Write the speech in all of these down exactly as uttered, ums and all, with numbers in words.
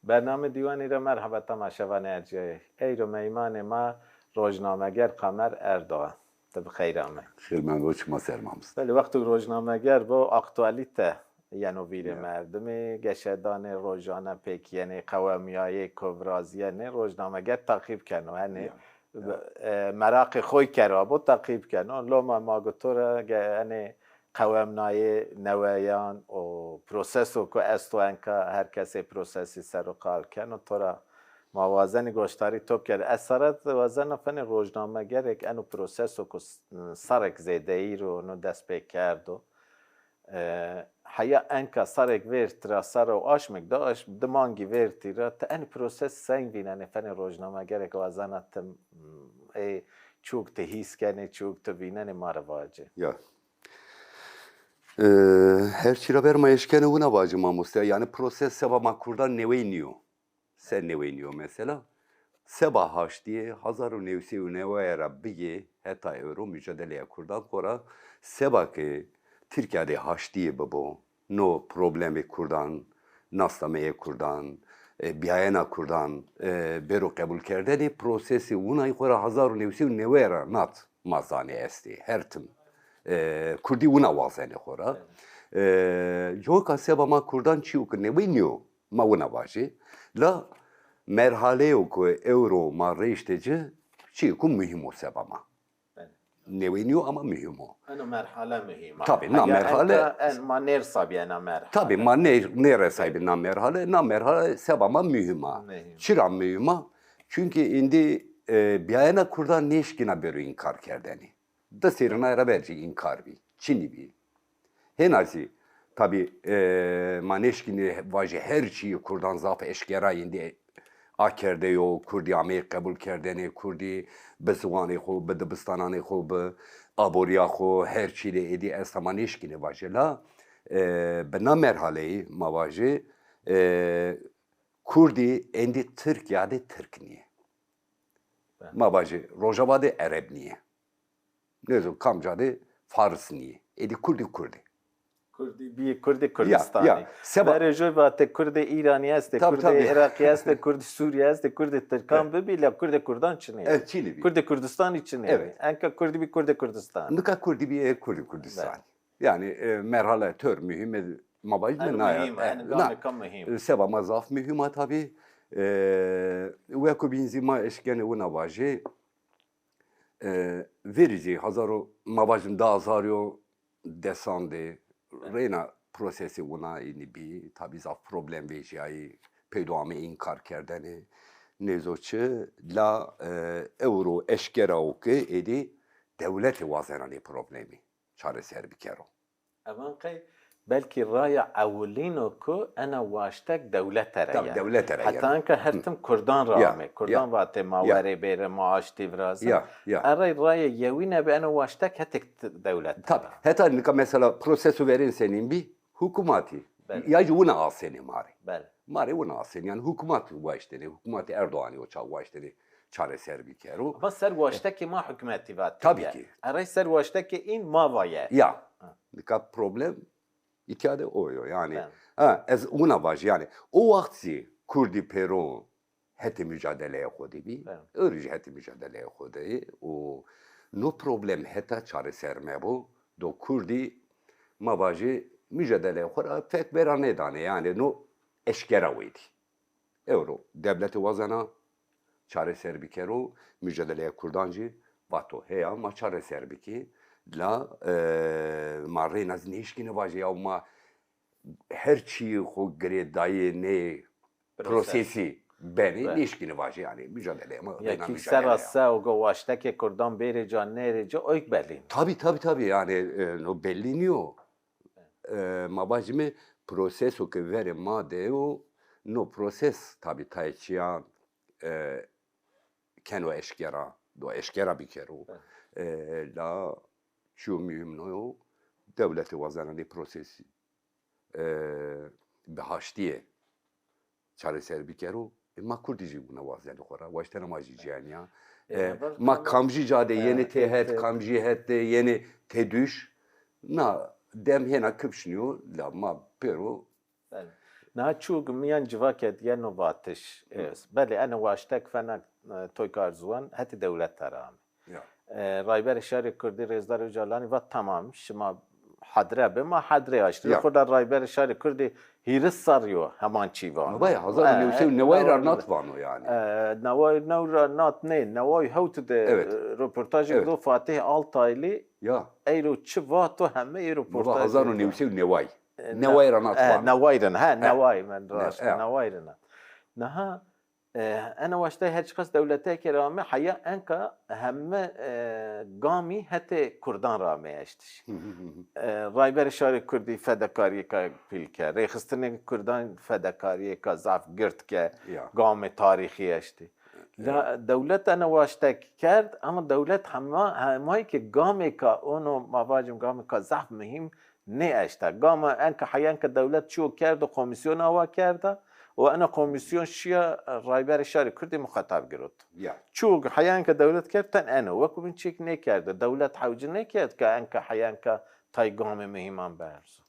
Bername Dîwanî ra merheba temaşevanê ercîyayê. Eyro meymanê ma rojnameger Kamer Erdoğan. Ti bi xeyr ame. Xêr mendo, çima ser mamoste. Belê, wexto rojnameger bo, aktualîte yeno vîrê merdimî, geşedanê rojane pêk yenê, qewemîyayê ku virazîyenê, rojnameger taqîb keno. Henê e, meraqê xo kero abo taqîb keno. Loma ma go to ra ge-, henê qewemnayê neweyan û proseso ku esto enka her kesê prosesî ser o qal keno. To ra ma wazenê goştarî to bikerê. Ez sere wazena fenê rojnamegerêk eno proseso ku s-, serrêk zêdeyî ro no dest pê kerdo. E, heya enka serrêk vêrd ra ser o aşmêk da aşm, di mangî vêrdî ra ti enê proses seng vînenê fenê rojnamegerêk wazena ti, m, ê çûk ti hîs kenê, çûk ti vînenê ma rê vacê. Ya. E, her çî ra ver ma eşkenê wina vacê mamoste. Yanî proses seba ma kurdan newey nîyo. Se newey nîyo mesela? Seba haştîye, hezar û new sey û newey ra bigê heta ewro mucadeleya kurdan xo ra seba ke Tirkîya de haştîye bibo, no problemê kurdan, nasnameyê kurdan, e, bîyayena kurdan, e, bêro qebulkerdene, prosesê winayî xo ra hezar û new sey û newey ra nat ma zanê estê. Her tim, e, kurdî wina wazenê xo ra. E, coka seba ma kurdan çîyo ke newey nîyo. Ma wina vajê. La merhaleyo ku ewro ma rêştê ci, çîyê ku muhîm o seba ma. Belê. Newey nîyo ama muhîm o. Eno merhale muhîm a. Tabî, na merhale. Enka en ma nêrsabî ena merhale. Tabî, ma nê-, nêresayîbî na merhale. Na merhale seba ma muhîm a. Muhîm. Çira muhîm a? Çunkî îndî, e, bîyayena kurdan nêşkîna bêro înkar kerdene. Di serrînay ra ver zî înkar bî. Çinî bî. Hêna zî, tabî, e, ma nêşkînê vajê her çîyê kurdan zaf eşkera îndî akerde yo, kurdî ameyê qebulkerdene, kurdî bi ziwanê xo, bi dibistananê xo, bi aborîya xo, her çî de êdî esta ma nêşkînê vajê la, e, bi na merhaleyî ma vajê, e, kurdî êndî Tirkîya de tirk nîyê. Ma vajê Rojava de ereb nîyê. Nêzon kamca de faris nîyê. Êdî kurdî kurdî. Kurdî bîyê kurdê Kurdistanî. Ya, ya. Seba verê joy vatê kurdê Îranî estê, kurdê Iraqî estê, kurdê Sûrî estê, kurdê tirkan bibî, la kurdê kurdan çinê. E, çinê bî. Kurdê Kurdistanî çinê bî. Evet. Enka kurdî bî kurdê Kurdistanî. Nika kurdî bî ê kurdê Kurdistanî. Evet. Yanî, e, merhale tör muhîm e, ma vajîme na ya. Muhîm, e, yanî na. Gamêka muhîm. E, seba ma zaf muhîm a tabî. E, weko bîn zî ma eşkenê wina vajê. E, verî zî hezar û, ma vajim di hezar û desan de reyna prosesê wina înî bî. Tabî zaf problem vejîyayî, peydo ame înkar kerdene. Nêzo çi, la, e, ewro eşkera o ke êdî dewlete wazena nê problemî çareser bikero. Evan qey belkî raya ewilîn o ku ena waştek dewlete ra yeno. Tabî, dewlete ra yeno. Heta enka her tim kurdan ra ame. Kurdan vatê ma werê bêrê, ma aştî virazin. Ya, ya. Erey raya yewîne bi ena waştek hetêk t-, dewlete ra. Tabî. Heta nika mesela proseso verên senîn bî, hukûmatî. Belê. Ya jî wina asenê ma rê. Belê. Ma rê wina asenê. Yanî hukûmat waştenê, hukûmatê Erdoganî o ça waştenê çareser bikero. Ama ser waştekê ma hukmetî vatê. Tabî ki. Erey ser waştekê în ma vaye. Ya. Ha. Nika problem îtya de o yo. Yanî, ha, ez wina vajî yanî. O waxt zî kurdî pêro hetê mucadeleyê xo de bî. Ewro jî hetê mucadeleyê xo de yê û no problem heta çareser mebo do kurdî ma vajî mucadeleyê xo ra fek vera nêdanê. Yanî no eşkera wêdî. Ewro dewlete wazena çareser bikero, mucadeleyê kurdan jî vato heya ma çareser bikî. La, e, ma reyna zî nêşkîne vajê ya ma her çîyê xo girêdayê nê prosesî benê, nêşkîne vajê yanî mucadeleyê ma reyna mucadeleyê ya. Yekî sera se o go waştekê kurdan bêrê ca nêrê ca oyk belî nîyo. Tabî, tabî, tabî yanî, e, no belî nîyo. E, ma vajîme proseso ke verê ma de yo, no proses tabî tayê çîyan, e, keno eşkera, do eşkera bikero. E, la çîyo muhîm no yo, dewlete wazena nê prosesî, e, bi haştîye çareser bikero. E, ma kurdî jî wina wazenê xo ra. Waştena ma jî cîyanî ya. E, ma kamjî ca de yenê tê het, kamjî het de yenê tê dûş. Na dem hêna kifş nîyo, la ma pêro. Belê. Niha çûg miyan civakê dîye no vatiş. E, belê ene waştek fena, e, toy kar ziwan hetê dewlete ra amê. Ya. E, Rayberê Şarê Kurdî Rêzdar Ocalanî vat tamam şima hadre bi, ma hadre aştî. Ya. Xo da Rayberê Şarê Kurdî hîris serrî yo heman çî vano. Nobay hezar û new sey û neway ra nat vano yanî. E, neway new ra nat nê, neway hewt de, evet, e, roportajê, evet, do Fatih Altaylı. Ya. Eyro çi vato heme ê roportajê. Nobay hezar û new sey û neway. E, neway ra nat vano. Neway ra, he, neway men raşt, neway ra nat. Niha E, ena waştay her çiqas dewleteke ra ame, heya enka heme, e, gamî hetê kurdan ra ame eştiş. E, Rayberê Şarê Kurdî fedekarîyêka pîl ke, rêxistinê kurdan fedekarîyêka zaf gird ke, ya, gamê tarîxî eştî. Ya. La dewlet ena waştek kerd, ama dewlet hema, hemay ke gamêka ono, ma vacim gamêka zaf muhîm, nêeşta. Gama enka heya enka dewlet çîyo kerdo, komîsyon awa kerda û ena komîsyon şîya Rayberê Şarê Kurdî muxatab girot. Ya. Çîyo heya enka dewlet kerd ten eno. Weko bîn çîk nêkerdo. Dewlet hewci nêkerd ke enka heya enka tay gamê muhîman berzo.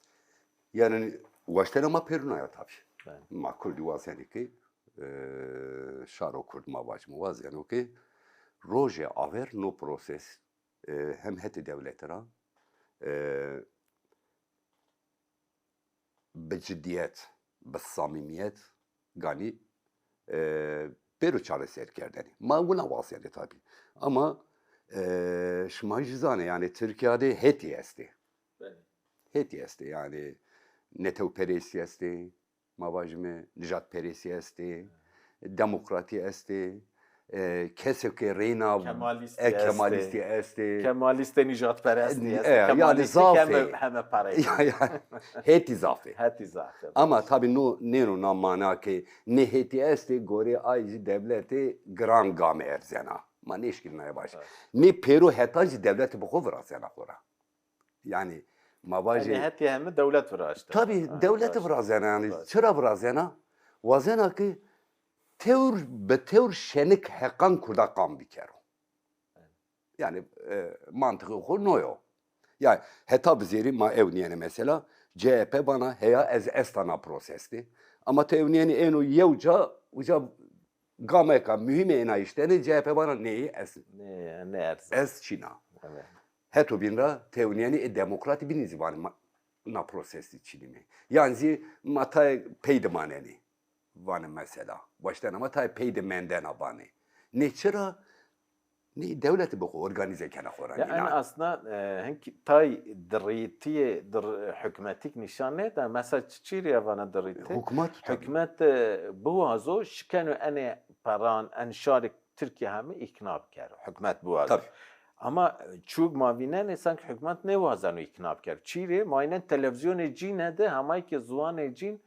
Yanî waştena ma pêrûn a ya tabî. Belê. Ma Kurdî wazenê ke, e, şaro Kurd ma vacime wazeno ke rojê aver no proses e, hem hetê dewlete ra, e, bi cidîyet, bi samîmîyet ganî, e, bêro çareserkerdenê. Ma wina wazenê tabî. Ama, e, şima jî zanê, yanî Tirkîya de hetî estê. Belê. Hetî estê, yanî netewperestî estê, ma vajîme nijadperestî estê, demokratî estê, e, kesê ke reyna Kemalîstî e, Kemalîstî estê. Kemalîstê nijadperestî estê. E, yanî Kemalîstî zaf ê. Heme, heme perey. Ya, ya, hetî zaf ê. Hetî zaf ê. Ama tabî no nêno na mana ke nê hetî estê, gorê ay jî dewletê giran game erzena. Ma nêşkîrîna ya baş. Evet. Nê pêro heta jî dewletê bi xo virazena xo ra. Yanî ma vajê. Yanî hetê heme dewlet viraşte. Tabî, ha, dewlete virazena yanî. Viraşte. Çira virazena? Wazena ki tewr bi tewr şenik heqan Kurda qam bikero. Yanî, e, mantiqê xo no yo. Yanî heta bizêrî ma ewnîyene mesela, C H P vana heya ez esta na proses de. Ama ti ewnîyenî êno yew ca, uca gameka muhîme êna îştene, C H P vana nê, ez, nê, nê erza. Ez çîna. Evet. Heto bîn ra ti ewnîyenî ê demokratî bînî zî vanê ma, na proses de çînîme. Yan zî ma tayê pey de manenî. Vanê mesela. Waştena ma tayê pey de mendena vanê. Nê çira? Nê dewlete bi xo organîze kena xo ra. Ya en asna, e, hinkî tay dirîtîyê dir-, hukmetîk nîşan nêda. Mesela çi, çi rî ya vana dirîtî? Hukmat tabî. Hukmet, e, biwazo şikeno enê peran, en şarê Tirkîya heme îkna bikero. Hukmet biwazo. Tabî. Ama, e, çûg ma vînenê sanki hukmet nêwazeno îkna bikero. Çî rê? Ma înen televîzyonê cîne de hemay ke ziwanê cîn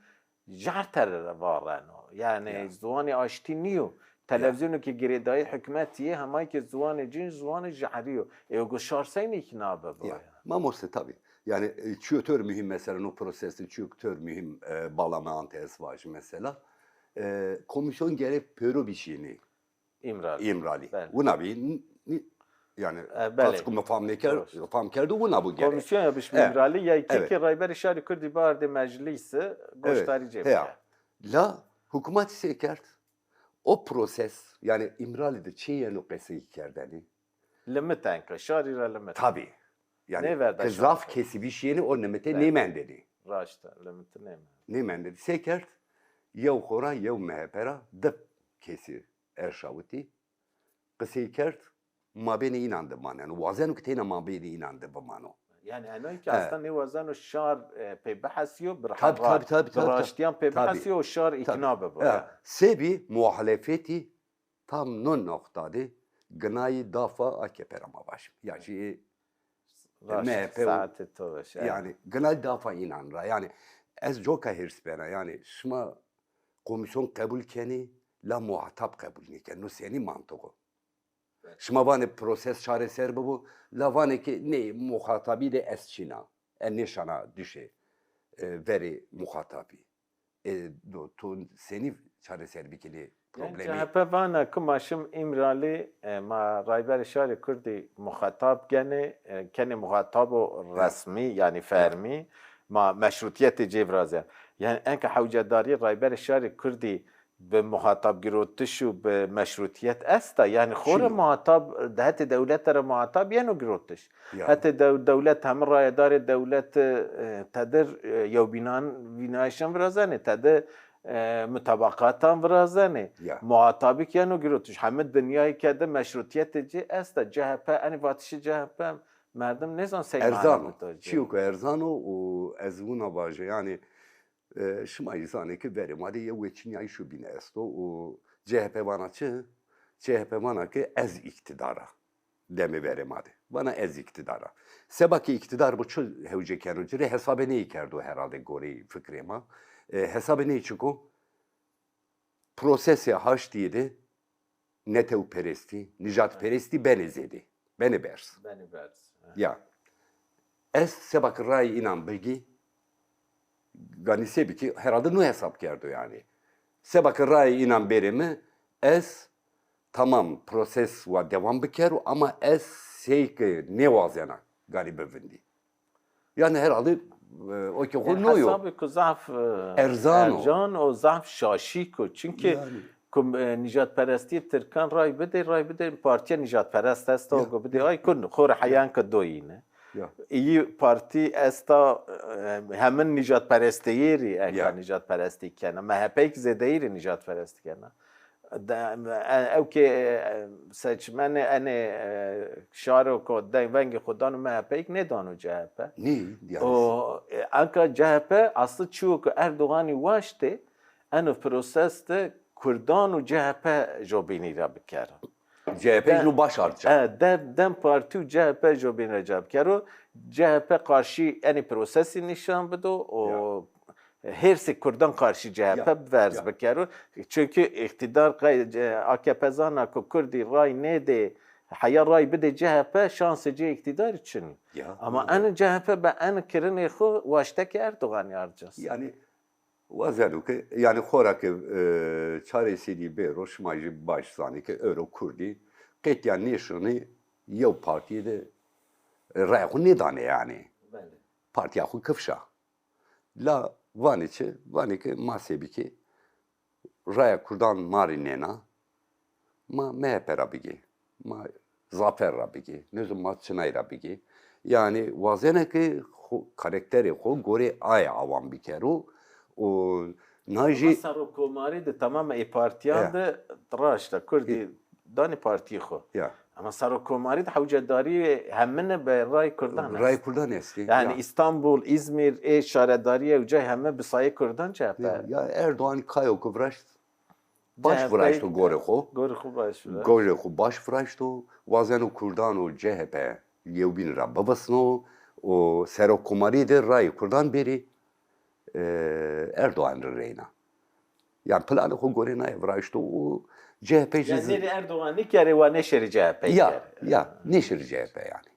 jar tere ra vareno. Yanî ziwanê aştî nîyo. Televîzyonê ke girêdayî hukmetî yê, hemay ke ziwanê cîn ziwanê jahrî yo. Ê go şar seyne îkna bibo ya? Mamoste, tabî. Yanî, e, çîyo tewr muhîm mesela no proses de çîyo tewr muhîm, e, balame ante ez vajî mesela. E, komîsyon gerek pêro bişîyênî. Îmralî. Îmralî. Belê. Wina bî, n-, n-, yanî, e, belê, qas ku mi fam nêkerd, fam kerdo, wina bû gerek. Komîsyon ya bişmî Îmralî, ya kî, kî Rayberê Şarê Kurdî biardê meclîsî, goşdarî cê bike. La hukmatî sey kerd? O proses, yanî Îmralî de çi yeno qesey kerdenî? Limit enka, şarî ra limit. Tabî. Yanî ki zaf kesî bişîyenî o limite nêmendênî. Raşt e, limite nêmendênî. Nêmendênî. Sey kerd? Yew xo ra, yew M H P ra, di kesî erşawitî, qisey kerd, mabênê înan de maneno. Wazeno ki teyna mabênê înan de bimano. Yanî enay ki aslan nêwazeno şar, e, pê bihesîyo, bi raştîyan pê bihesîyo û şar îkna bibo. Sebî muhalefetî tam no noqta de ginayî dafa A K P ra ma vajî. Ya jî M H P û, yanî ginayî dafa înan ra. Yanî ez coka hêrs bena. Yanî şima komîsyon qebul kenî, la muhatab qebul nêkenî. No senî mantiq o? Şima vanê proses çareser bibo, la vanê ki nê, muxatabî de ez çîna. E nêşana duşê, e, verê muxatabî. E, do, to senî çareser bikinî problemî? C H P vana ki ma şim Îmralî, e, ma Rayberê Şarê Kurdî muxatab kenê, e, kenê muxatabo resmî, yanî fermî. Ma meşrutîyetê cê virazîyen. Yanî enka hewcedarî Rayberê Şarê Kurdî bi muhatab girotiş û bi meşrutîyet esta. Yanî xo rê muhatab de hetê dewlete ra muhatab yeno girotiş. Ya. Hetê dew-, dewlet heme rayedarê dewlete, e, tede, e, yewbînan vînayişan virazenê, tede, e, mutabaqatan virazenê. Ya. Muhatabî keno girotiş. Heme dinyayê ke de meşrutîyetê ci esta. C H P, enê vatişê C H P merdim nêzan sey mane bito ci. Çîyo ku erzan o û ez wina vaje, yanî, e, şima jî zanê ke verê ma de yew weçînîyayîşo bîn esto û C H P vana çi? C H P vana ke ez îktîdar a. Demê verê ma de. Vana ez îktîdar a. Seba ke îktîdar bo çi hewce keno ci rê, hesabê ney kerdo herhalde goreyê fikrê ma. E, hesabê ney çik o? Prosesê haştîye de netewperestî, nîjadperestî benê zêdê. Benê berz. Benê berz. Ya. Ez seba ke rayê înan bigî, ganî se bikî, herhalde no hesab kerdo yanî. Seba ke rayê înan bêrê mi, ez tamam proses wa dewam bikero ama ez sey ke nêwazena ganî bivindî. Yanî herhalde, e, o ke xo no yo. Hesabê ku zaf, e, erzan o. Erzan o, zaf şaşîk o. Çimkî ku, e, nîjadperestîyê tirkan ray bidê, ray bidê partîya nîjadperest esta, o ku bidê ay ku xo rê heyan ke do yîne. Ya. Îyî partî esta, e, hemin nîjadperesteyêrî enka nîjadperestî kena. M H P kî zêdeyêrî nîjadperestî kena. De, e, ew ke, e, seçmenê enê, e, şaro ko de vengê xo dano M H P kî nêdano C H P. Nî, yanî. O, e, enka C H P aslı çîyo ke Erdoganî waştê, eno proses de Kurdan û C H P jobînî ra bikero. C H P jî no baş arca. E, Dem, Dem Partî û C H P jobîn ra ca bikero. C H P qarşî enî prosesî nîşan bido û hêrsê kurdan qarşî C H P berz bikero. Çunkî îqtîdar qey-, e, A K P zana ku kurdî ray nêdê, heya ray bidê C H P, şansê ci îqtîdarî çin. Ya, ama eno C H P be eno kirinê xo waştekê Erdoganî arcas. Yanî, wazeno ke, yanî xora ke, e, çaresîrî bêro, şima jî baş zanê ke ewro kurdî qetîya nêşonê yew partîye de, e, raya xo nêdanê yanî. Belê. Partîya xo kifş a. La vanê çi? Vanê ke ma se bikê, raya kurdan ma rê nêna, ma M H P ra bigê, ma Zafer ra bigê, nêzon ma çinay ra bigê. Yanî wazena ke xo, karakterê xo gorê aye awan bikero û na jî... Ama serokkomarî de tamam ê partîyan de raşt a, kurdî danê partîyê xo. Ya. Ama serokkomarî de hewcedarî hemine be ray kurdan est. Ray kurdan estî. Yanî ya. Îstanbul, Îzmîr, ê şaredarîye û cay heme bi sayê kurdan C H P. Ya, ya Erdogan kayo ku viraşt, baş viraşto gorê xo. Gorê xo baş viraşt. Gorê xo baş viraşto. Wazeno kurdan û C H P yewbîn ra bivisno û serokkomarî de rayê kurdan bêrî, e, Erdogan rê reyna. Yanî planê xo gorê naye viraşto û C H P jî... Yanî nêrê Erdogan nêkerê wa nêşêrê C H P kerê. Ya, ya, nêşêrê C H P yanî.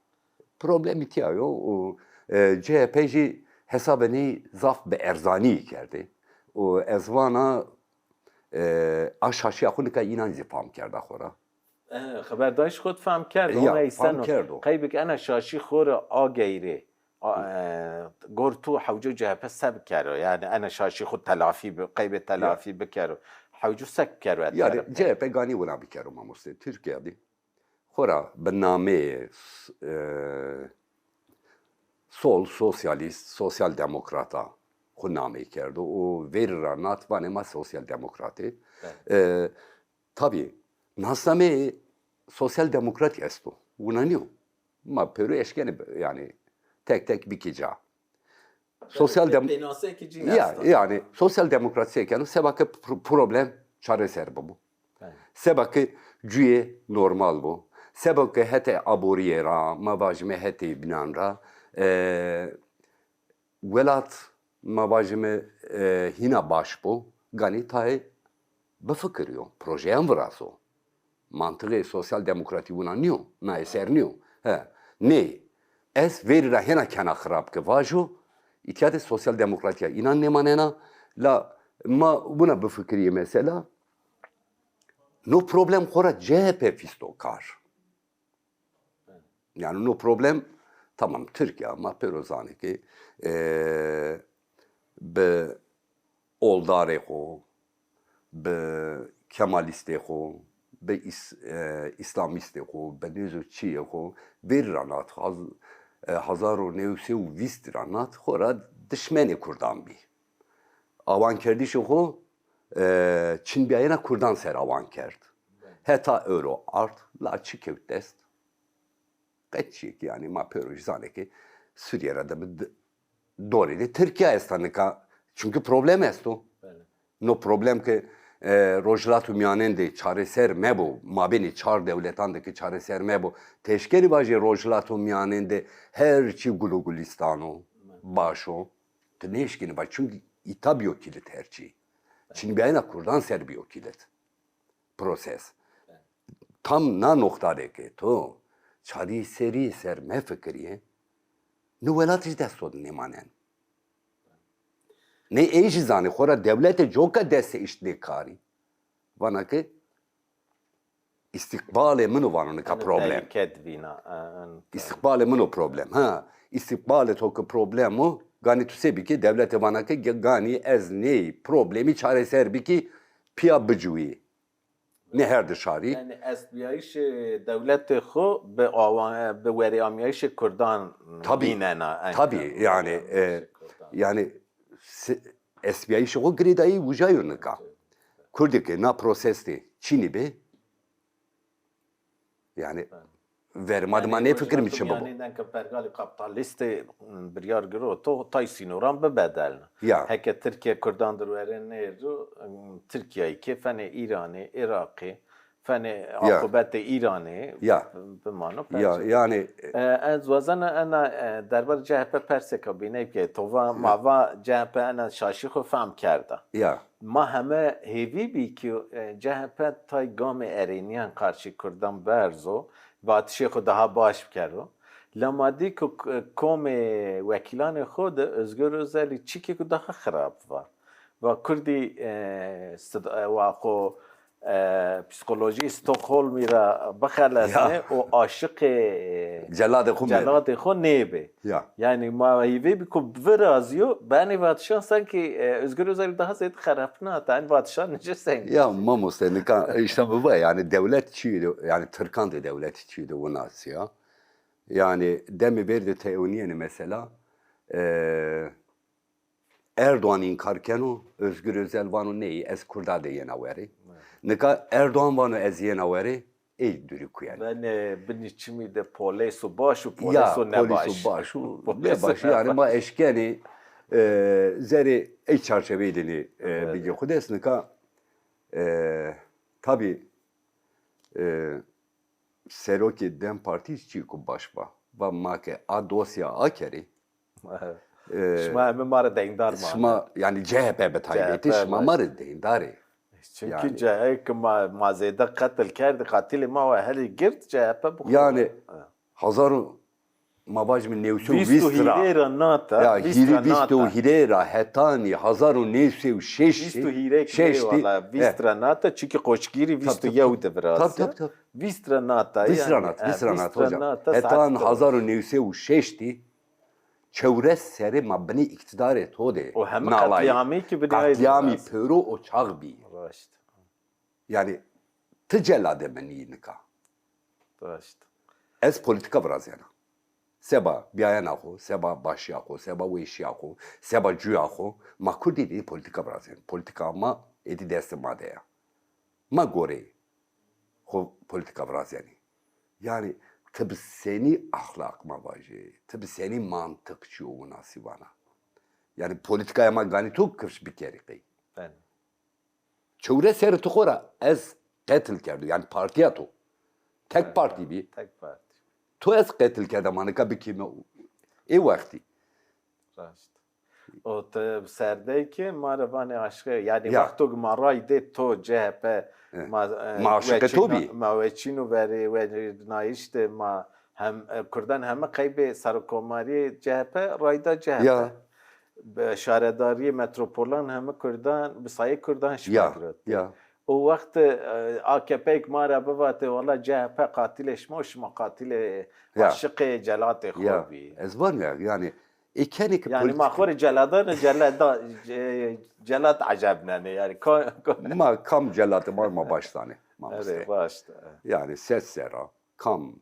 Problemî tîya yo û, e, C H P jî hesabê ney zaf bi erzanî kerdê. Û ez vana, e, a şaşîya xo nika înan zî fam kerda xo ra. E, xeberdayîş xo fam kerdo, ya, ama îseno fam kerdo. Qeybik ena şaşî xo ra ageyrê. A, e, gor to hewco C H P se bikero? Yanî ena şaşî xo telafî bi, qeybê telafî bikero. Hewco se bikero? Yanî C H P ganî wina bikero mamoste. Tirkîya de xo ra bi nameyê, e, sol, sosyalîst, sosyal demokrata xo namey kerdo û verî ra nat vanê ma sosyal demokrat ê. Evet. E, tabî nasnameyê sosyal demokratî esto. Wina nîyo. Ma pêro eşkenê, yanî tek tek bikê ca. Sosyal dem-, pênaseyekî cîn ya, esto. Yanî sosyal demokrat se keno, seba ke pro-, problem çareser bibo. Evet. Seba ke cuyê normal bo. Seba ke hetê aborîye ra, ma vajime hetê bînan ra, e, welat, ma vajime, e, hîna baş bo. Ganî tayê bifikirîyo, projeyan virazo. Mantiqê sosyal demokratî wina nîyo, naye ser nîyo. He. Nê, ez verî ra hêna kena xirab ke vajo, îtya de sosyal demokratîya înan nêmanena, la ma wina bifikirîyê mesela, no problem xo ra C H P fîsto kar. Yanî no problem, tamam, Tirkîya, ma pêro zanê ke, e, bi oldarê xo, bi kemalîstê xo, bi îs-, e, îslamîstê xo, bi nêzo çiyê xo, verî ra nat, haz-, e, hezar û new sey û vîst ra nat, xo ra dişmenê kurdan bî. Awankerdişê xo, e, çinbîyayena kurdan ser awan kerd. Heta ewro ard, la çi kewt dest? Qet çiyê ki, yanî ma pêro jî zanê ki Sûrîye ra de bi d-, dorê de Tirkîya esta nika. Çunkî problem esto. Belê. No problem ki, e, Rojhilat û Mîyanen de çareser mebo, mabênê çar dewletan de ki çareser mebo, ti eşkenî vajê Rojhilat û Mîyanen de her çî gul û gulîstan o, baş o. Ti nêeşkenî vaj, çunkî îta bîyo kîlit her çî. Çinbîyayena kurdan ser bîyo kîlit. Proses. Tam na noqta de ke to çarî serî ser mefikirîye, no welat jî desto de nêmanen. Nê ey jî zanê, xora dewlete coka dest eşt nê karî. Vana ke îstîqbalê min o vano nika problem. Tereket vîna, e, en- Îstîqbalê min o problem. Ha, îstîqbalê to ke problem o, ganî tu se bikî, dewlete vana ke ge-, ganî ez ney problemî çareser bikî, pîya biciwî. Nê her di şarî. Yanî estbîyayîşê dewletê xo bi awa-, bi werêamîyayîşê kurdan Tabî, vînena en tabî, kewt. Yanî, e, werêamîyayîşê kurdan. Yanî si-, estbîyayîşê xo girêdayî uca yo nika. Kurdî ke na proses de çinî bê, yanî verê ma de ma nêfikirîme çi bibo. Yanî, enka pergalê kapîtalîstî, m, biryar giro to tay sînoran bibedelna. Ya. Heke Tirkîye kurdan dir werên nêrdo, m, Tirkîyayî ke fenê Îranê, Îraqê, fenê Ya. aqûbetê Îranê Ya. bimano Ya, perçe. Yanî, e, ez wazena ena, e, derbarê C H P persêka bîne ke to va, Ya. ma va C H P ena şaşî xo fehm kerda. Ya. Ma heme hêvî bî ki, e, C H P tay gamê erênîyan qarşî kurdan berzo, vatişê xo daha baş bikero. La ma dî ku k-, komê wekîlanê xo de Özgür Özelî çîkê ku daha xirab va. Va kurdî, e, sid-, e, wa xo, e, psîkolojî Stockholmî ra bixelesnê Ya. û aşiqê, e, Celadê xo mebe. Celadê xo nêbê. Ya. Yanî ma hêvî bî ku virazîyo, benê vatişan senkî, e, Özgür Özelî daha zêde xerepnata. Enê vatişan nice senkî. Ya mamoste, nika îşte mi va, yanî dewlet çîyê de, yanî Tirkan de dewlet çîyê de winasî ya. Yanî demê ver de ti ewnîyenê mesela, e, Erdoğan înkar keno, Özgür Özel vano ney, ez kurda de yena werê. Evet. Nika Erdoğan vano ez yena werê, ey dûrî kuyen. Benê binî çimî de polêso baş û polêso nebaş. Ya, polêso baş û nebaş. Yanî ma eşkenî, e, zerê ey çarçeveyî de nê, e, Evet. bigê xo dest nika, e, tabî, e, serokê dem Partî çîku baş va. Va ma ke a dosya akerê, Evet. E, şima heme ma rê deyndar ma. Şima, yanî C H P bi taybetî, C H P şima ma rê deyndar ê. Çimkî Yanî. C H P ma, ma zêde qetil kerdî, qatilê ma wa herî gird C H P bi xo. Yanî, Evet. hezar û, ma vajîme newsey û vîst ra. Vîst û hîrê ra nata, Ya, vîst ra hîrê, vîst û nata. Hîrê ra hetanî hezar û newsey û şeştî. Vîst û hîrê ki nê wala, vîst ra nata, çimkî qoçgîrî vîst û yew de virazîya. Tab, tab, tab. Vîst ra nata, Vîst ra yanî, nata, e, vîst ra nata, vîst ra hocam. Hetan hezar û newsey û şeştî, çewres serrî ma binê îqtîdarê to de O heme nalayî. Qetlîamî ki binê Qetlîamî pêro o çax bî. Raşt. Yanî ti celadê min î nika. Raşt. Ez polîtîka virazena. Seba bîyayena xo, seba başîya xo, seba weşîya xo, seba cuya xo, ma kurdî de polîtîka virazenî. Polîtîka ma êdî destê ma de ya. Ma goreyê xo polîtîka virazenî. Yanî ti bi senî exlaq ma vajê, ti bi senî mantiq çîyo winasî vana. Yanî polîtîkaya ma ganî to kifş bikerî qey. Belê. Çewres serrî ti xo ra ez qetil kerdo, yanî partîya to. Tek partî bî. Tek partî. To ez qetil kerda, ma nika bikîme ê wextî. Raşt. O ti serdey ki ma rê vanê aşiqê, yanî Ya. wexto ki ma ray dê to C H P, Evet. ma, e, Ma aşiqê to weçîno-, bî. ma weçîno verê, werênayîş de ma hem, e, kurdan heme qeybê serokkomarîyê C H P, rayda C H P. Ya. Bi şaredarîyê metropolan heme kurdan, bi sayê kurdan şima Ya, girotî. Ya. O wext, e, A K P yek ma ra bivatê, wela C H P qatilê şima, şima qatilê Ya. aşiqê celatê xo Ya. bî. Ez van ya, yanî E, kenê ki... Yanî ma xo rê celadanê, celada, ce-, celat ecebnenê. Yanî ka-, ka- Ma kam celatê ma, ma baş zanê, mamoste. Erê, baş de. Yanî ses sera kam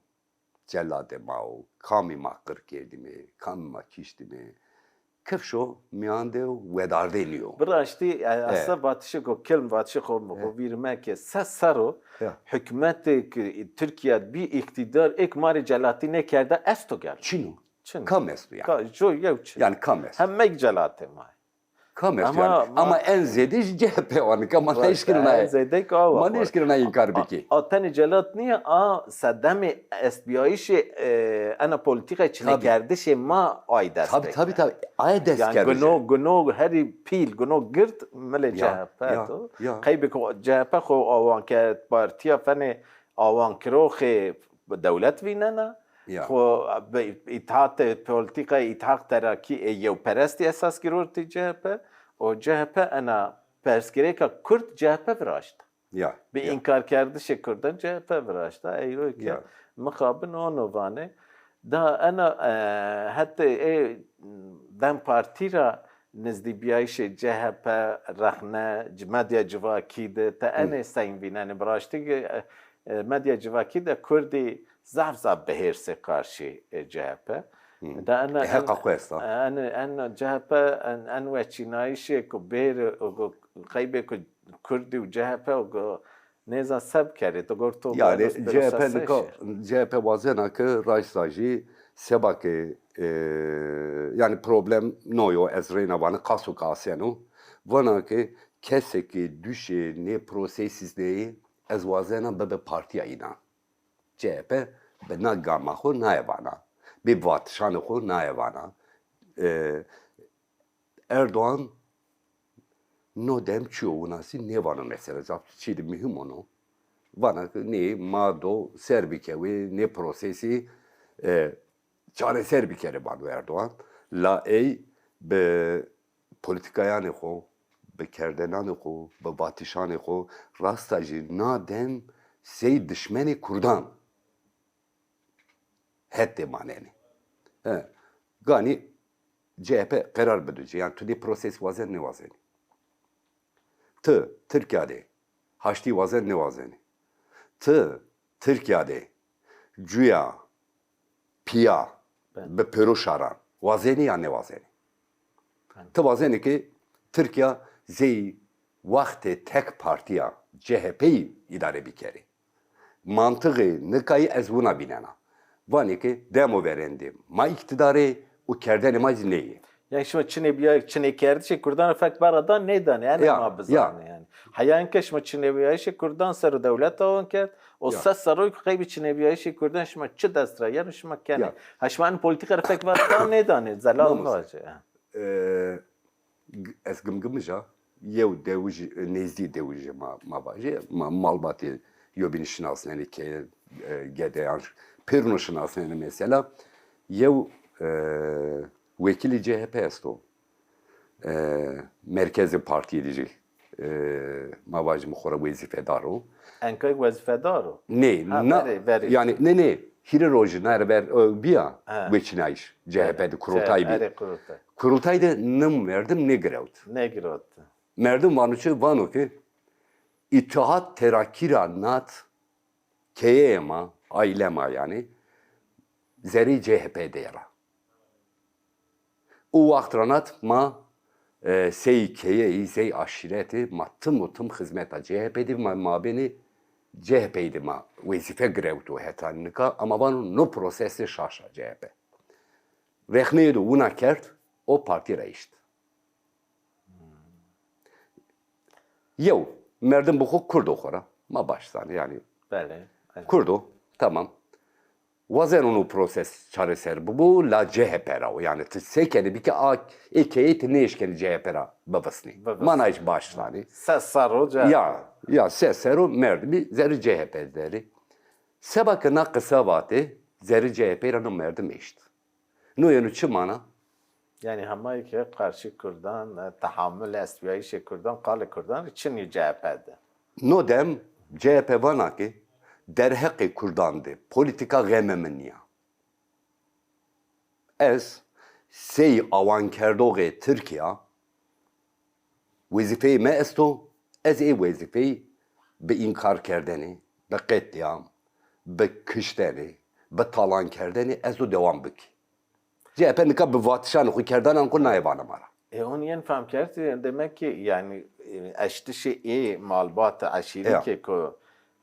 celadê ma o, kamî ma qir kerdîme, kamî ma kiştîme, kifş o, mîyan de wedardê nîyo. Bi raştî, e, esa vatişê ko, kilm vatişê xo, xo vîr meke, ses serr o, hukmetê ki Tirkîya bî îqtîdar, êk ma rê celatî nêkerda, esto gelo? Çin o. Çin. Kam esto yanî? Ka-, jo yew çin. Yanî kam esto? Hemeyk celatê ma. Kam esto yanî? Ama en zêde jî C H P wa nika, ma nêşkirina, en zêde ki awa, ma nêşkirina înkar bikî. A tenê celat nîya, a sedemê estbîyayîşê, e, ena polîtîkayê çinekerdişê ma ay dest pê kerd. Tabî, tabî. Ay dest kerd. Yanî guno, guno herî pîl, guno gird milê C H P do. Qeybê ku C H P xo awan kerd, partîya fenê awankiroxê dewlet vînena. Xo bi îtîhatê, polîtîkayê Îtîhat Terakî ê yewperestî esas girotî C H P û C H P ena persgirêka kurd C H P viraşta. Bi înkarkerdişê kurdan C H P viraşta. Eyro ke mixabin ono vanê. Da ena, e, hetê ê DEM Partî ra nizdîbîyayîşê C H P rexne, medya civakî de ti enê sey vînenê? Bi raştî, e, e, medya civakî de kurdî zaf zaf bihêrsê qarşî, e, C H P. Da ena, e, heqa xo esta. En, en C H P, en, en weçînayîşê ku bêrê, ku qeybê ku kurdî û C H P ku nêza se bikerê, tu gor to... Yanî C H P nika, C H P wazena ki raşta jî seba ki, e, yanî problem no yo, ez reyna vana, qaso ki aseno. Vana ki kesê ki duşê nê prosesî nê yê, ez wazena bibe partîya înan. C H P bi na gama xo naye vana. Bi vatişanê xo naye vana. E, Erdoğan no dem çîyo winasî nêvano mesela. Zaf çî de muhîm o no. Vana ki nê ma do ser bikewê, nê prosesî, e, çareser bikerê vano Erdoğan. La ey bi polîtîkayanê xo, bi kerdenanê xo, bi vatişanê xo, rasta jî na dem sey dişmenê kurdan hetê manenê. He, ganî C H P qerar bido ci. Yanî tu nê proses wazen nêwazenî. Ti Tirkîya de haştî wazen nêwazenî. Ti Tirkîya de cuya pîya bi pêro şaran wazenî ya nêwazenî? Ti wazenî ki Tirkîya zey wextê tek partîya C H P'yî îdare bikerê. Mantixê nikayî ez wina vînena. Vanê ke demo verên de ma îqtîdarê û kerdenê ma zî nê yê. Yanî şima çinê bîya-, çinêkerdişê kurdan ra fek vera da nêdanê, enê ma bizanê yanî. Heya enke şima çinêbîyayîşê kurdan ser o dewlet awan kerd, o ses serrî ku qeybê çinêbîyayîşê kurdan şima çi dest ra yeno şima kenê. Ha şima enê polîtîka ra fek vera da nêdanê, zelal vacê. E, g-, ez Gimgimij a, yew dewij, nêzdî dewij ma, ma vajê, ma, malbatê yobînî şinasnenê ke, e, gedeyan pêrno şinasnenê mesela. Yew, e, wekîlê C H P esto. E, merkezê partîyê de jî, e, ma vajîme xo ra wezîfedar o. Enkayk wezîfedar o? Nê, ha, na, verê, verê. Yanî, nê, nê, hîrê rojî na ra ver, e, bîya weçînayîş, C H P de kurultay bî. Erê, kurultay. Kurultay de nim merdim nêgirewt. Nêgirewt. Merdim vano çi? Vano ki Îtîhat Terakî ra nat keyeyê ma, aîle ma yanî, zerrê C H P de ra. O wext ra nat ma, e, sey keyeyî, sey aşîretî ma tim û tim xizmeta C H P de, ma, mabênê C H P'yî de ma wezîfe girewto heta nika, ama vano no proses de şaş a C H P. Rexneyê do wina kerd, o partî ra eşt. Yew, merdim bi xo kurd o xo ra. Ma baş zanê yanî. Belê, belê. Kurd o, tamam. Wazeno no proses çareser bibo, la C H P ra o. Yanî ti se kenê bike a, ê keyeyî ti nêeşkenê C H P ra bivisnê. Bivisnê. Ma nay baş zanê. Ses serr o C H P. Ya, ya, ses serr o merdimî zerrê C H P der ê. Seba ke na qisa vatê, zerrê C H P ra no merdim eşt. No yeno çi mana? Yanî hema ke qarşî kurdan, e, tehamul estbîyayîşê kurdan, qalê kurdan rê çin yo C H P de. No dem C H P vana ke derheqê kurdan de polîtîka xemê mi nîya. Ez sey awankerdoxê Tirkîya, wezîfeyê mi esto, ez ê wezîfeyî bi înkarkerdene, bi qetlîam, bi kiştene, bi talankerdene ez do dewam bikî. C H P nika bi vatişanê xo, kerdananê xo nayê vana ma ra. E, onu yen fam kerd, e, demek ki, yani, e, eştişê ê malbat eşîrî Ya. ke ku,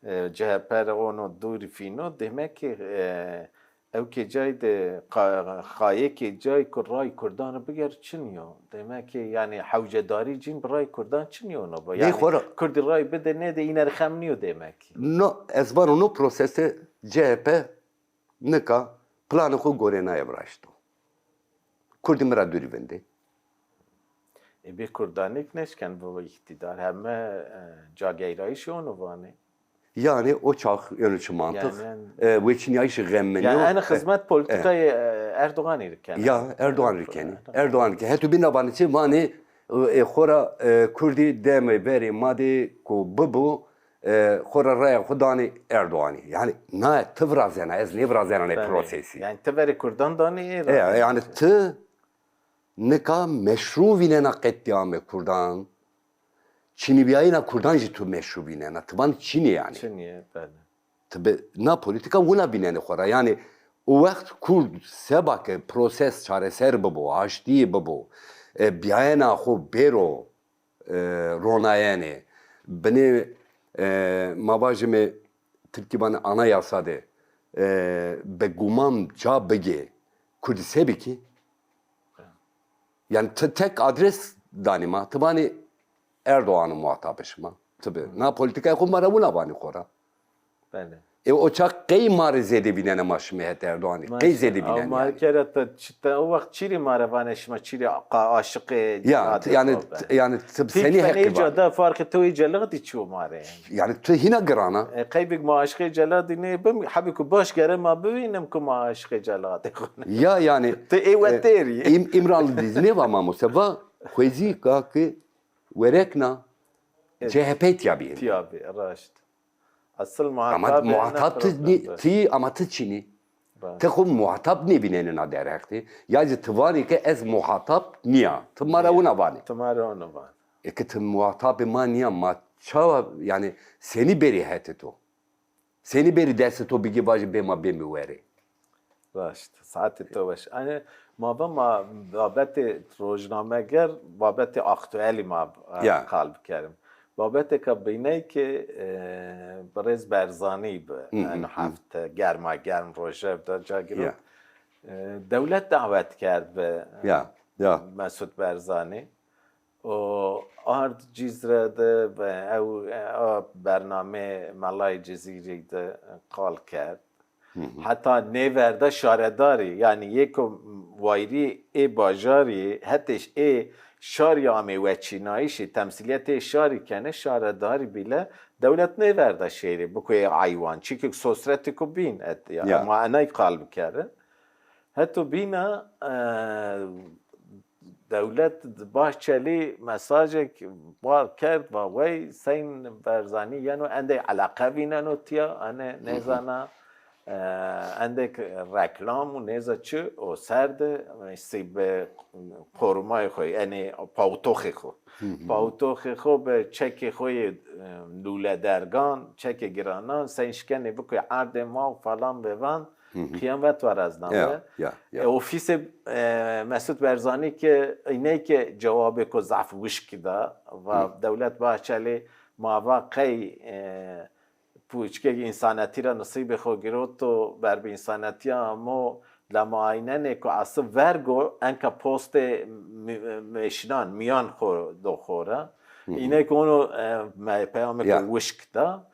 e, C H P re ono dûrî fîno, demek ki, e, ew ke cay de qa-, qayekê cay ku ray Kurdan biger çin yo. Demek ki, yani, hewcedarî cîn bi ray Kurdan çin yo no ba. Bê Yani, xora. Kurdî ray bide nêde, îne rê xem nîyo demek ki. No, ez vano no prosese C H P nika planê xo gorênaye viraşto. Kurdî mi ra dûrî vindê. E, bê Kurdanêk nêşken bibo îktîdar. Heme, e, cageyrayîşê onu vanê. Yani o çax, yani şu mantık, Yani, yani e, weçînayîşê xemmenî yani yo. En E, xizmet e. politikayê, e, Erdoganî rê kena. Ya, Erdogan rê kenî. Erdogan. Erdogan rê kenî. Heto bîna vanê çi vanê, e, xora, e, Kurdî demê verê ma de ku bibo, e, xora raya xo danê Erdoganî. Yani na ti virazena, ez nêvirazena nê Belê. prosesî. Yani ti verê Kurdan danê ê E, ra. Yani ti nika meşru vînena qetlîamê Kurdan. Çinîbîyayena Kurdan jî tu meşru vînena. Ti van çinî yani. Çinî ye, belê. Ti bi na polîtîka wina vînenê xo ra. Yani o wext Kurd seba ke proses çareser bibo, aştî bibo, e, bîyayena xo bêro, e, ronayene. Binê, e, ma vajime, tirkî vanê anayasa de, e, bi guman ca bigê, Kurdî se bikî? Yani ti tek adres danî ma, ti vanî Erdogan o muhatabê şima. Ti bi na polîtîkayê xo ma ra wina vanî xo ra. Belê. E, o çax qey ma rê zêde vînene ma şima het Erdoganî? Ma Qey şi-, zêde aw vînene ma yani? Kere te çi te, o wext çîrî ma re vanê şima çîrî qa-, aşiqê Ya, Celadê yani, xo be. Yani ti Pêk senî fenê heqî ca vanî? De farqê to ê Celadî çi o ma rê yani? Yani ti hîna girana. E, qey bik ma aşiqê Celadî nêbim, hebî ku baş gere ma bivînim ku ma aşiqê Celadê xo ne. Ya yani, Ti ê e, wetêrî. Êm-, Îmralı dîz nêva mamoste, va xwezî ka ki werekna E, C H P tiya bîyêne. Tiya bî, raşt. Asıl Ama muhatab muhatap ti, ti, ama ti çinî. Ti xo muhatap nêvînenê na derheq de. Ya zî ti vanê ke ez muhatap nîya. Ti ma ra wina vanê. Ti ma ra wina vanê. Eke ti muhatabê ma nîya, ma çawa, yani senî bêrî hetê to? Senî bêrî destê to bigî vajî bê ma bêmî werê? Raşt, saetê to weş. Ane, ma va ma babetê rojnameger, babetê aktuelî ma, e, Ya. Qal bikerim. Babetêka bîney ke, e, birêz Berzanî bi, Hı hı, eno hı. Hefte germa germ rojev de ca girot. Ya. E, dewlet dawet kerd bi, e, Ya, ya. Mesut Berzanî. O ard Cizre de ve ew, e, a bernamê Melayê Cizîrî de qal kerd. Hı hı. Heta nêverda şaredarî, yanî yê ku wayîrî ê bajarî, hetê ş-, ê şarî amê weçînayîşî, temsîlîyetê şarî kenê, şaredarî bîle, dewlet nêverda şêrê, bikuyê eywan. Çîkî sosretêko bîn et, ya, Ya. Ma enay qal bikerin. Heto bîna, e, Dewlet Bahçelî mesajêk bar kerd, va wey Seyîn Berzanî yeno endey eleqe vîneno tiya, ane Hı hı. Nêzana, e, endek reklam û nêza çi o ser de, e, sî bi korumayê xo, yanî pawtoxê xo. Hı hı. Pawtoxê xo bi çekê xo yê, e, lûledergan, çekê giranan, seyîn şkenê bikuyê erdê ma û falan bevan, Hı hı. Qiyamet war ez name. Ya, ya, ya. E, ofîsê, e, Mesut Berzanî ke, iney ke cewabêko zaf wişk da, va Hı. Dewlet Bahçelî ma va qey, e, puçikê însanetî ra nisîbê xo giroto, ber bi însanetîya amo, la ma aynenê ku asıl vergo enka postê mi-, mêşinan, mîyan xo do xo ra. Hı hı. Îney ke ono, e, me-, peyamêko Ya. Wişk da.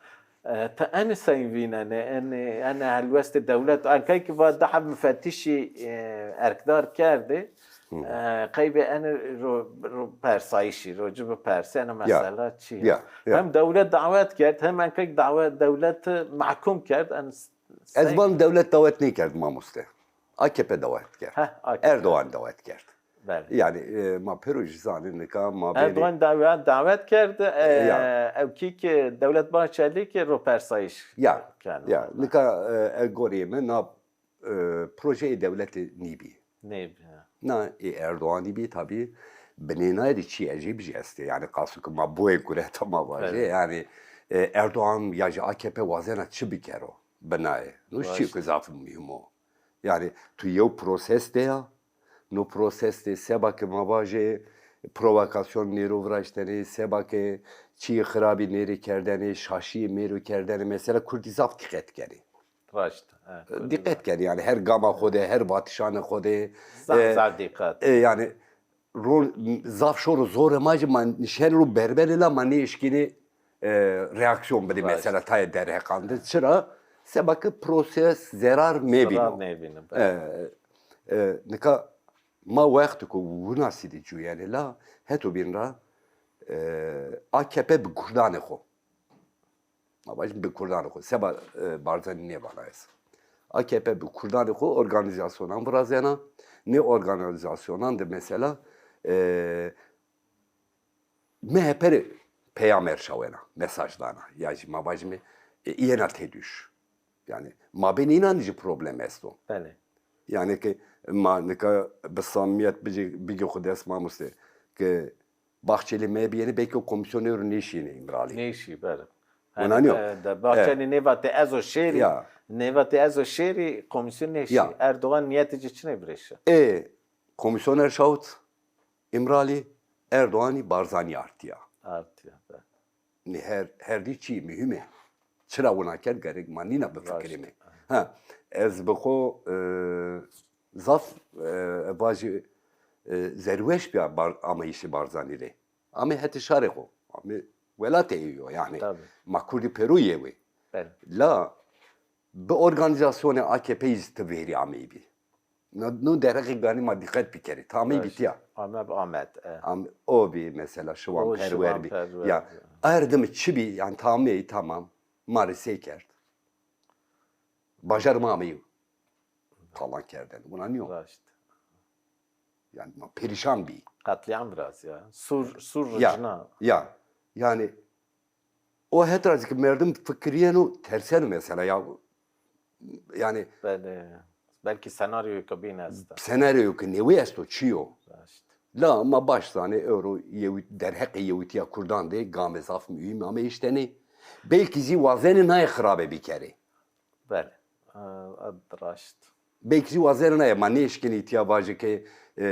E, ti enê sey vînenê, enê, enê helwestê dewlet, enkay ki va daha mufettişî, e, erkdar kerdê, Hı. E, qeybê enê ro, ro persayîşî, ro ci bipersê, ena Ya. Mesela çi ya? Ya, ya. Hem dewlet dawet kerd, hem enkay dawet, dewlet mahkum kerd, en s-, Ez sey- van dewlet dawet nêkerd mamoste. A K P dawet kerd. Heh, A K P. Erdoğan dawet kerd. Belê. Yanî, e, ma pêro jî zanîn nika ma bênê Erdogan dawe-, dawet kerd, e, Ya. Ew kî ki Dewlet Bahçelî ki ropersayîş Ya, keno. Ya, nika, e, e, goreyê mi na, e, projeyê dewletî nîbî. Nêbî, ha. Na, ê Erdoğanî bî tabî binênayê de çî ecêb jî estê. Yanî qaso ke ma boyê gureta ma vajê. Evet. Yanî e, Erdoğan ya jî A K P wazena çi bikero binayê? No çîyo ke zaf muhîm o. Yanî tu yew proses de ya, no proses de seba ke ma vajê provokasyon nêro viraştenê, seba ke çîyê xirabî nêrê kerdenê, şaşîyê mêro kerdenê, mesela kurdî zaf dîqet kenê. Raşt. Dîqet kenê, yanî her gama xo de, her vatişanê xo de. Zaf, e, zaf dîqet. E, yanî ro, zaf şoro zorê ma jî ma nişenê ro berberê la ma nêeşkînê e, reaksiyon bidê mesela tayê derheqan de. Çira? Seba ke proses zerar nêbîno. Zerar nêbîno, e, e, nika ma wextêko winasî de cuyenê la heto bîn ra e, A K P bi kurdanê xo. Ma vajin bi kurdanê xo. Seba e, Barzanî nêvana ez. A K P bi kurdanê xo organîzasyonan virazena. Nê organîzasyonan de mesela e, M H P rê peyam erşawena, mesaj dana. Ya jî ma vajime e, îyena têdûş. Yanî mabênê înan jî problem esto. Belê. Yanî ke ma nika bi samîmîyet bigê, bigê xo dest mamoste ke Bahçeli mebîyenê belkî o komîsyon ewro nêşîyêne Îmralî. Nêşî, belê. Wina nîyo? E, de Bahçeli nêvatê ez o şêrî, nêvatê ez o şêrî, komîsyon nêşî. Ya. Erdoğan nîyetê ci çinê birêşe? Ê komîsyon erşawit Îmralî, Erdoğanî Barzanî artîya. Artîya, be. Nê her, her dî çî muhîm ê. Çira wina kerd gerek ma nîna bifikirîme. Ha, ez bi xo e, zaf e, vajî e, zerweş bîya bar, ameyîşê Barzanî rê. Amê hetê şarê xo. Amê welatê ey yo yanî. Tabî. Ma kurdî pêro yew ê. Belê. La bi organîzasyonê A K P'yî zî ti vêrî ameybî. No, no derheqê ganî ma dîqet bikerî. Tamey bî tîya. Ame bi Amed, e. Am, o bî mesela Şiwan Perwer bî. Ya, erdimi çi bî? Yanî tamey, tamam. Ma rê sey kerd. Bajar ma ameyî talan kerdene. Wina nîyo. Raşt. Yanî ma perîşan bî. Qetlîam viraz ya. Sûr, sûr ricna. Ya. Yanî o het ra zî ke merdim fikirîyeno, terseno mesela ya. Yanî belkî senaryoyêko bîn esta. Senaryoyêko newî esto, çi yo? Raşt. La ma baş zanê ewro yew, derheqê yewîtîya kurdan de game zaf muhîm ame îştenê. Belkî zî wazenê naye xirabe bikerê. Belê. E, ed raşt. Belkî zî wazena naye, ma nêeşkenê îtya vajê ke e,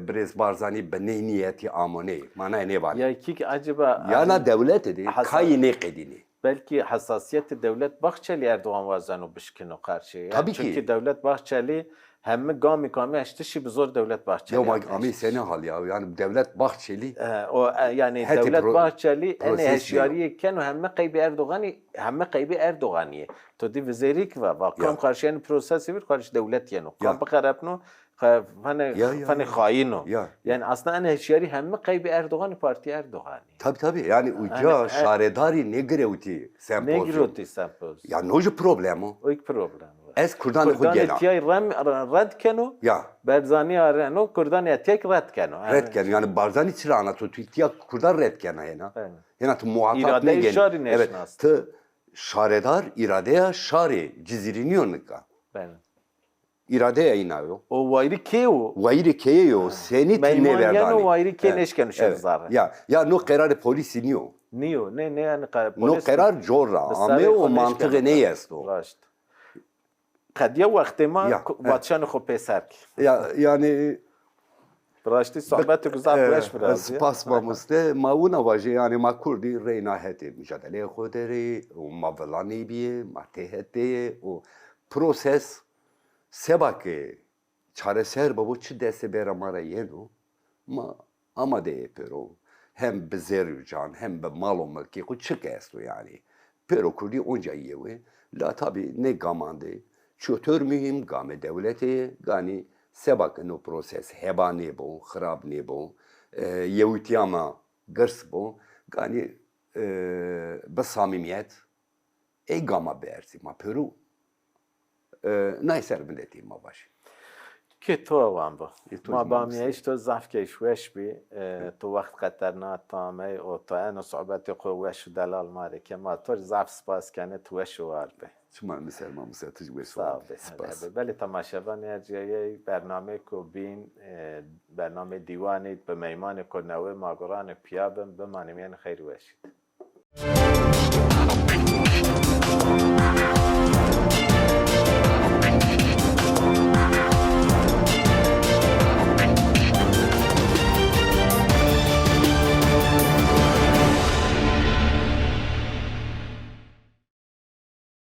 birêz Barzanî bi ney nîyetî amo ney. Ma naye nêvanê. Ya kî ki acaba ya na dewlete de kayî nêqedînê. Belkî hesasîyetê Dewlet Bahçelî Erdoğan wazeno bişkîno qarşî. Yanî tabî kî. Çunkî Dewlet Bahçelî heme gamî kamî eştişî bi zor Dewlet Bahçelî. Yo ma amî senî hal ya. Yanî Dewlet Bahçelî. E, o e, yanî Dewlet Bahçelî enê hesîyarîye keno heme qeybî Erdoğanî, heme qeybî Erdoğanî yê. To dî vizêrî ki va, va kam qarşî enê prosesî vîr, qarşî dewlet yeno. Kam bixerepno, fanê, fanê xayîn o. Yanî aslında enê hişyarî heme qeybî Erdoğanî, partî Erdoğanî. Tabî tabî. Yanî uca şaredarî nêgirewtî sempozyum. Nêgirewtî sempozyum. Ya no jî problem o. O kî problem o. Ez kurdanê xo gêna. Kurdanê tîyay rem, red keno. Ya. Barzanî areno, kurdanê tîyay red keno. Red keno. Yanî Barzanî çira ana to tîya kurdan red kena hêna. Hêna tu muhatap nêgênî. Îradeyê şarî nêşinas. Evet. Ti şaredar îradeya şarê Cizîrî nîyo nika. Belê. Îradeya îna yo. O wayîrê kê yo. Wayîrê kê yo. Senî ti nêverdanî. Meyman yeno wayîrê kê nêşkeno şêro zere. Ya, ya no qerarê polîsî nîyo. Nîyo, nê, nê, yanî qe-, no qerar cor ra ame û mantiqê ney esto. Raşt. Qedîya wextê ma vatişanê xo pêser kî. Ya, yanî Bi raştî sohbetêko zaf weş virazîye. Spas mamoste. Ma wina vajê, yanî ma kurdî reyna hetê mucadeleyê xo der ê û ma vila nêbîyê, ma têhet de yê û proses seba ke çareser bibo, çi destê bera ma ra yeno, ma amade yê pêro. Hem bi zerr û can, hem bi mal û milkê xo çi ke esto yanî. Pêro kurdî onca yew ê. La tabî nê gaman de çotor muhîm, gamê dewletê yê, ganî seba ke no proses heba nêbo, xirab nêbo, e, yewîtîya ma girs bo, ganî e, bi samîmîyet ey gama bierzî. Ma pêro e, nay ser vindetî ma vajî. Kê to ewan bo. Ê to Ma zî ma bamîyayîş to zaf keyfweş bî. E, to wext qeter na to amey û to eno sohbetê xo weş û delal ma rê ke. Ma to rê zaf spas kenê, ti weş û war be. Çima mi ser, ma mi ser, ti zî weş û war be. Sağ ol. Spas. Belê temaşevanê erciyayey bernameyêko bîn, e, bernameyê dîwanî bi meymanêko newê ma guranê piya bin, bimanê mîyanê xeyr û weşî de.